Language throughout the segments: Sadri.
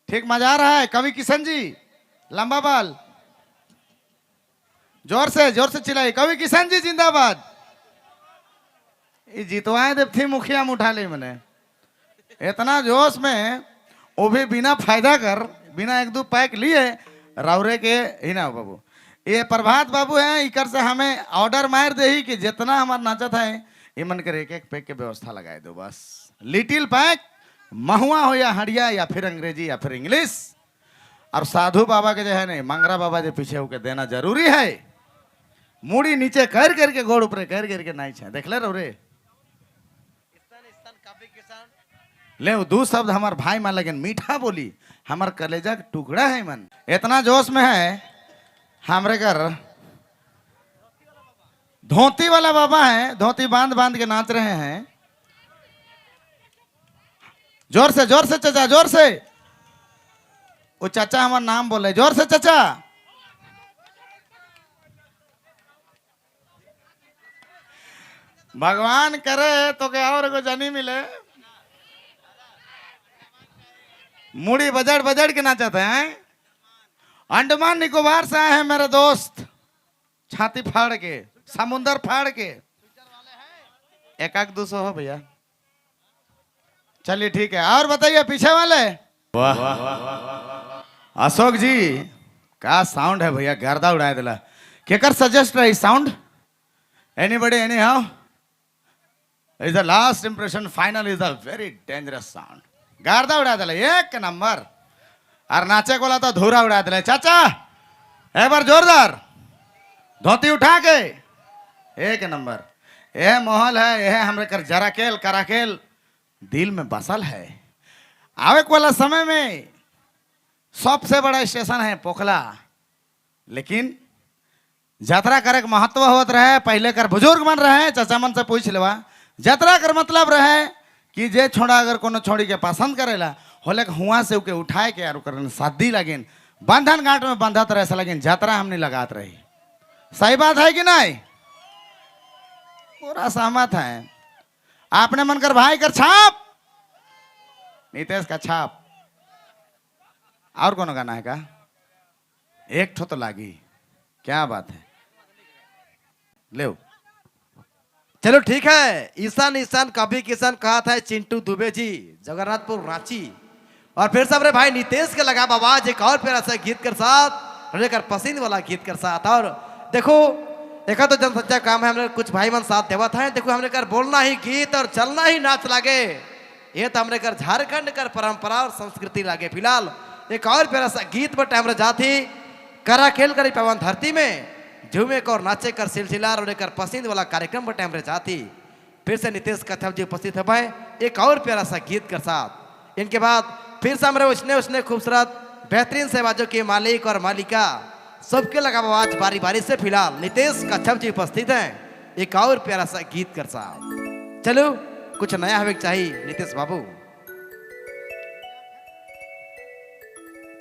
ठीक मजा आ रहा है। कवि किशन जी लंबा बाल, जोर से चिल्लाई, कवि किशन जी जिंदाबाद। ये जितवाए देव थी मुखिया में उठा ली मैंने इतना जोश में, वो भी बिना फायदा कर, बिना एक दो पैक लिए राउरे के ही ना बाबू। ये प्रभात बाबू हैं, इकर से हमें ऑर्डर मार दे ही कि जितना हमार नाचत है इमन कर एक एक पैक के व्यवस्था लगाए दो बस। लिटिल पैक महुआ हो या हड़िया या फिर अंग्रेजी या फिर इंग्लिश। और साधु बाबा के जो है नहीं मंगरा बाबा जो पीछे होके देना जरूरी है। मुड़ी नीचे कर करके गोड़ ऊपर कर करके नहीं छे देख ले रे ले दो शब्द हमार भाई मान लेकिन मीठा बोली हमार कलेजा के टुकड़ा है मन इतना जोश में है। हमरे कर धोती वाला बाबा है, धोती बांध बांध के नाच रहे हैं। जोर से चाचा, जोर से। वो चाचा हमारा नाम बोले, जोर से चाचा। भगवान करे तो क्या और को जनी मिले। मुड़ी बजड़ बजड़ के नाचते हैं। अंडमान निकोबार से आए हैं मेरे दोस्त, छाती फाड़ के, समुंदर फाड़ के। एक आध 200 हो भैया, चलिए ठीक है। और बताइए पीछे वाले। वाह अशोक जी का साउंड है भैया, गर्दा उड़ाए दिला। केकर सजेस्ट रही sound? Anybody anyhow is the last impression, final is the very dangerous sound. गर्दा उड़ा दिला एक नंबर। और नाचे को तो धूरा उड़ा दिला। चाचा एक बार जोरदार धोती उठा के एक नंबर। यह माहौल है, यह हमरे कर जराकेल कराकेल दिल में बसल है। आवे वाला समय में सबसे बड़ा स्टेशन है पोखला, लेकिन यात्रा करे के महत्व होत रहे। पहले कर बुजुर्ग मन रहे, चाचा मन से पूछ लेवा। यात्रा कर मतलब रहे कि जे छोड़ा अगर कोनो छोड़ी के पसंद करेला होले के हुआ से उके उठाए के और ओकर शादी लगिन बंधन घाट में बंधत रहे, लेकिन यात्रा हमने लगात रही। सही बात है कि नहीं? पूरा सहमत है। आपने मन कर भाई कर छाप, नितेश का छाप। और कोनो गाना है का? एक ठो तो लागी, क्या बात है, ले चलो ठीक है। ईशान ईशान कभी किसान कहा था चिंटू दुबे जी, जगन्नाथपुर रांची। और फिर सब रे भाई नितेश के लगा आवाज एक और प्यारा सा गीत के साथ, लेकर पसंद वाला गीत के साथ। और देखो देखा तो जनसंख्या काम है, हमने कुछ भाई मन साथ देवा था। देखो हमने कर बोलना ही गीत और चलना ही नाच लागे, ये तो हमने कर झारखंड कर परंपरा और संस्कृति लागे। फिलहाल एक और प्यारा सा गीत बट हमरे जाती करा खेल कर पवन धरती में झूमे कर नाचे कर सिलसिला और कर पसंद वाला कार्यक्रम बटे हमरे जाती। फिर से नितेश कच्छप जी उपस्थित है एक और प्यारा सा गीत के साथ। इनके बाद फिर से हमरे उसने उसने खूबसूरत बेहतरीन सेवाजों के मालिक और मालिका सबके लगा आवाज बारी बारी से। फिलहाल नितेश कच्छप जी उपस्थित हैं एक और प्यारा सा गीत के साथ। चलो कुछ नया हमें चाहिए नितेश बाबू।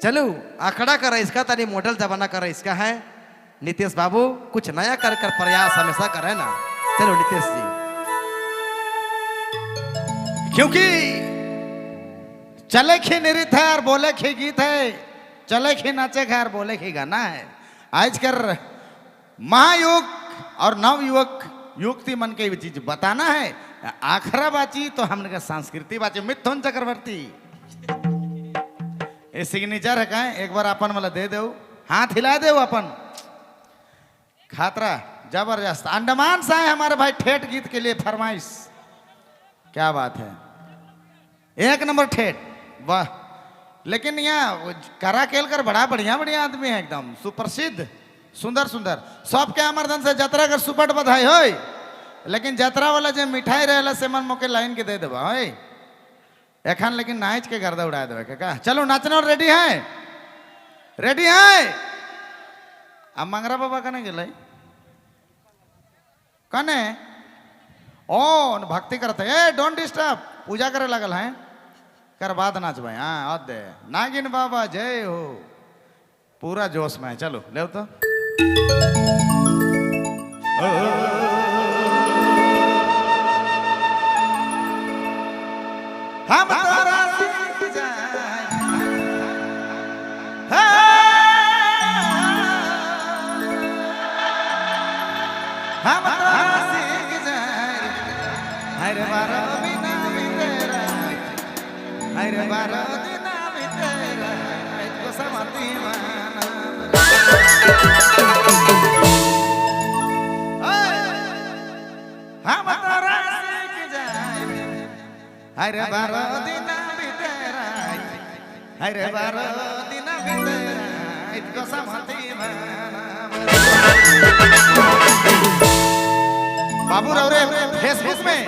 चलो आखड़ा कर इसका तानी मॉडल जमाना कर इसका है नितेश बाबू, कुछ नया कर कर प्रयास हमेशा करे ना। चलो नितेश जी, क्योंकि चले खी नृत्य है और बोले खी गीत है, चले खी नाचे खी और बोले खी गाना है। आज कर महायुग और नवयुवक युक्ति मन के चीज बताना है। आखरा बाची तो हमने का संस्कृति बाची। मिथुन चक्रवर्ती ये सिग्नेचर है का, एक बार अपन वाला दे दो, हाथ हिला दे अपन खातरा जबरदस्त। अंडमान से आए हमारे भाई ठेठ गीत के लिए फरमाइश, क्या बात है, एक नंबर ठेठ, वाह। लेकिन यहाँ करा खेल कर बड़ा बढ़िया बढ़िया आदमी है, एकदम सुप्रसिद्ध, सुंदर सुंदर। सबके अमरधन से जतरा कर सुपट बधाई हो। लेकिन जतरा वाला जो मिठाई रहेला से मन मोके लाइन के दे देबा होय एखन, लेकिन नाच के गर्दा उड़ा देबे का। चलो नाचना और रेडी है, रेडी है। अब मंगरा बाबा कने गेलै कने? ओ भक्ति करते, ए don't disturb, पूजा करे लगल है, कर बाद नाचबै। हाँ दे नागिन बाबा जय हो, पूरा जोश में है। चलो ले तो हम तोरा से जाए। गोसमती। हम तोरा सीख जाए, अरे 12 दिन बीते रात, अरे 12 दिन बीते रात गोसमती। बाबू रौरे फेसबुक में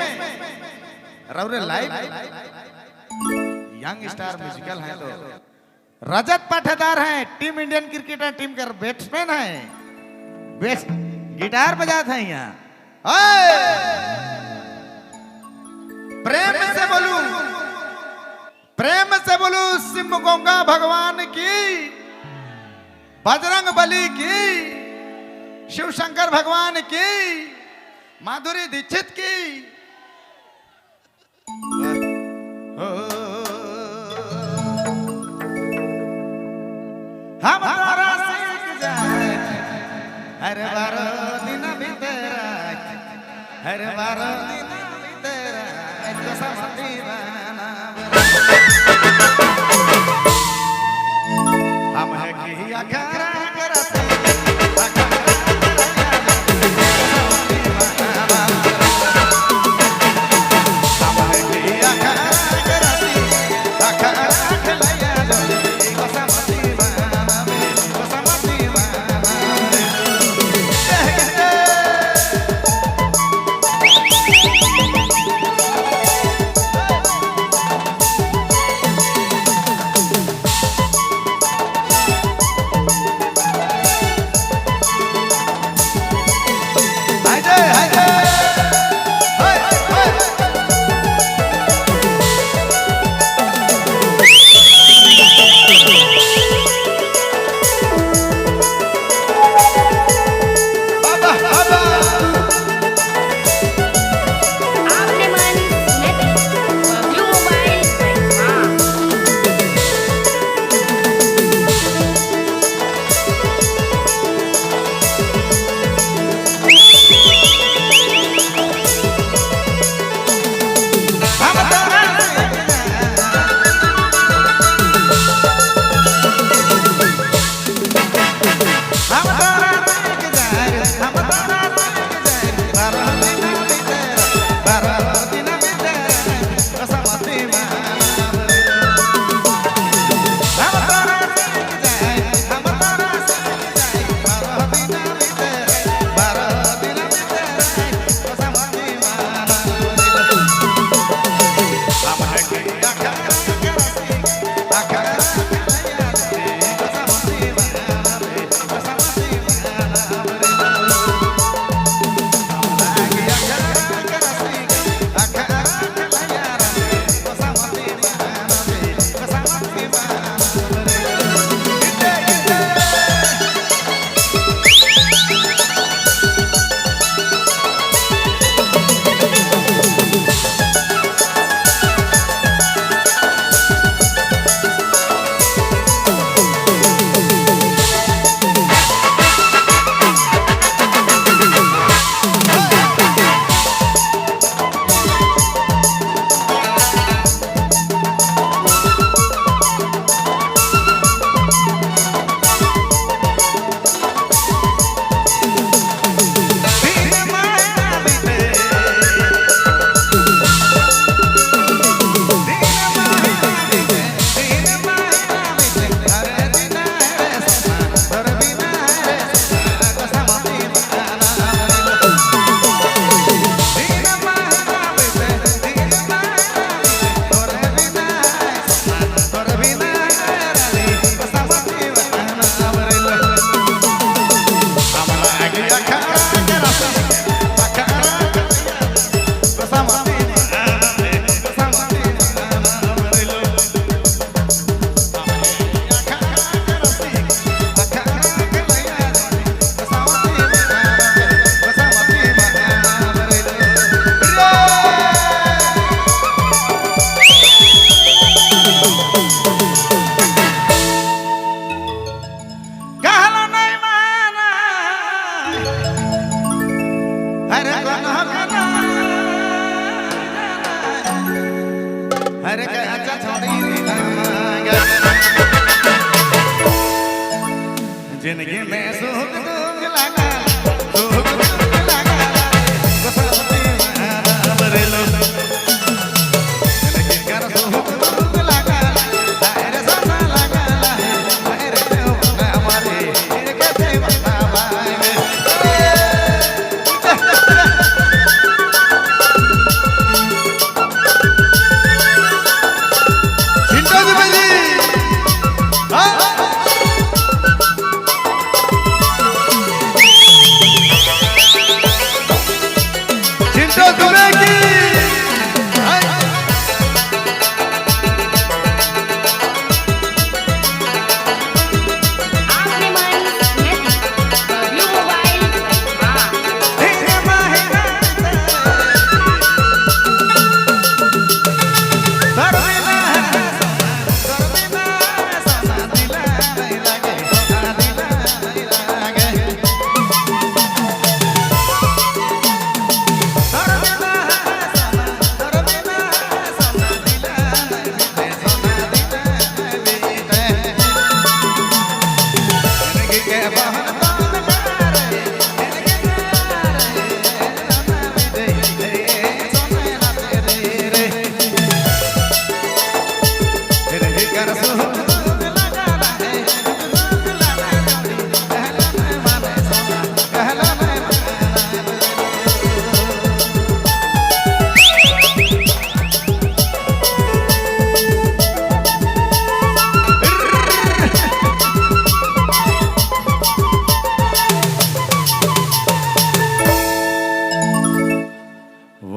रौरे live young star musical हैं, तो रजत पाटीदार हैं, team Indian cricketer team के बैट्समैन हैं, बेस्ट गिटार बजाते हैं यहाँ। ओए! प्रेम से बोलूं, प्रेम से बोलूं, सिम गोंगा भगवान की, बजरंग बली की, शिव शंकर भगवान की, माधुरी दीक्षित की। हो, हम तोरा सीख जाए, अरे 12 दिन बीते रात, अरे 12 दिन बीते रात गोसमती। हम है की अखरा करते, अखरा। हम है की अखरा करती, अखरा खलैया गोसमती, गोसमती। जिंदगी में।